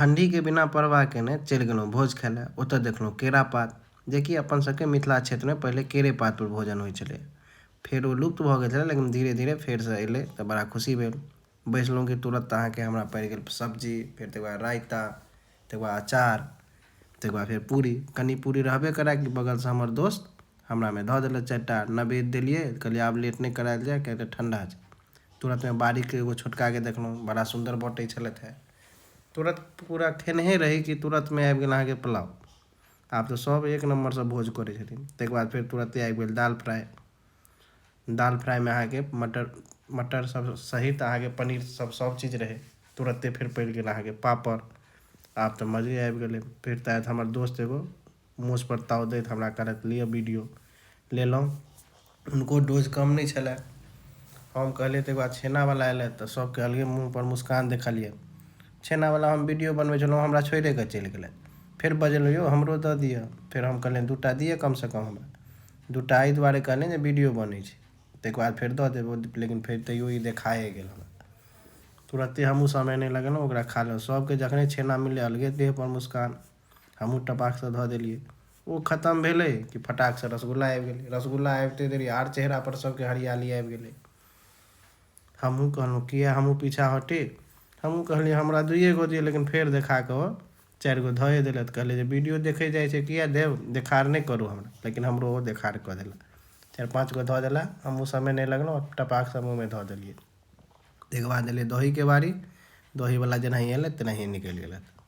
ठण्डीके बिना परवाह केने चलि गेलहुँ भोज खाय लए। ओतऽ देखलहुँ केरा पात, जेकि अपन सबके मिथिला क्षेत्रमे पहिले केरे पातपर भोजन होइ छलै। फेर ओ लुप्त भऽ गेल छलै, लेकिन धीरे धीरे फेरसँ अयलै तऽ बड़ा खुशी भेल। बैसलहुँ कि तुरन्त अहाँके हमरा पड़ि गेल सब्जी, फेर तकर बाद रायता, तकर बाद अचार, तकर बाद फेर पूरी। कनि पूरी रहबे करए कि बगलसँ हमर दोस्त हमरामे धऽ देलक चारिटा। नवेद देलियै, कहलियै आब लेट नहि करायल जाय, किएक तऽ ठण्डा छै। तुरन्तमे बाड़ीके एगो छोटकाके देखलहुँ, बड़ा सुन्दर बँटै छलथि हेँ। तुरन्त पूरा खेनहे रही कि तुरन्तमे आबि गेल अहाँके पुलाव। आब तऽ सभ एक नम्बरसँ भोज करै छथिन। ताहिके बाद फेर तुरन्ते आबि गेल दालि फ्राइ। दालि फ्राइमे अहाँके मटर मटर सब सहित अहाँके पनीर सब सब चीज रहै। तुरन्ते फेर पड़ि गेल अहाँके पापड़। आब तऽ मजे आबि गेलै। फेर तात हमर दोस्त एगो मोछपर ताव दैत हमरा कहलथि लिअ वीडियो। लेलहुँ, हुनको डोज कम नहि छलै। हम कहलियै, ताहिके बाद छेनावला अयलै तऽ सभके अलगे मुँहपर मुस्कान देखलियै। छेनावला हम वीडियो बनबै छलहुँ, हमरा छोड़िए कऽ चलि गेलथि। फेर बजेलहुँ, यौ हमरो दऽ दिअ। फेर हम कहलियनि 2 टा दिअ कमसँ कम हमरा। 2 टा एहि दुआरे कहलियनि जे वीडियो बनै छै, ताहिके बाद फेर दऽ देब, लेकिन फेर तैयो ई देखाए गेल हमरा। तुरन्ते हमहूँ समय नहि लगेलहुँ, ओकरा खा लेलहुँ। सभके जखने छेना मिललै, अलगे देहपर मुस्कान। हमहूँ टपाकसँ धऽ देलियै। ओ खतम भेलै कि फटाकसँ रसगुल्ला आबि गेलै। रसगुल्ला आबिते देरी आर चेहरापर सभके हरियाली आबि गेलै। हमहूँ कहलहुँ किए हमहूँ पीछा हटी? हमहूँ कहलियै हमरा दुइए गो दिअ, लेकिन फेर देखा कऽ ओ चारि गो धऽए देलथि। कहलियै जे वीडियो देखै जाइ छै, किए देब? देखार नहि करू हमरा। लेकिन हमरो ओ देखार कऽ देलक, चारि पाँच गो धऽ देला। हमहूँ समय नहि लगलहुँ, टपाकसँ मुँहमे धऽ देलियै। ताहिके बाद एलै दहीके बारी। दहीवला जेनाहि अयलै तेनाहिए निकलि गेलथि।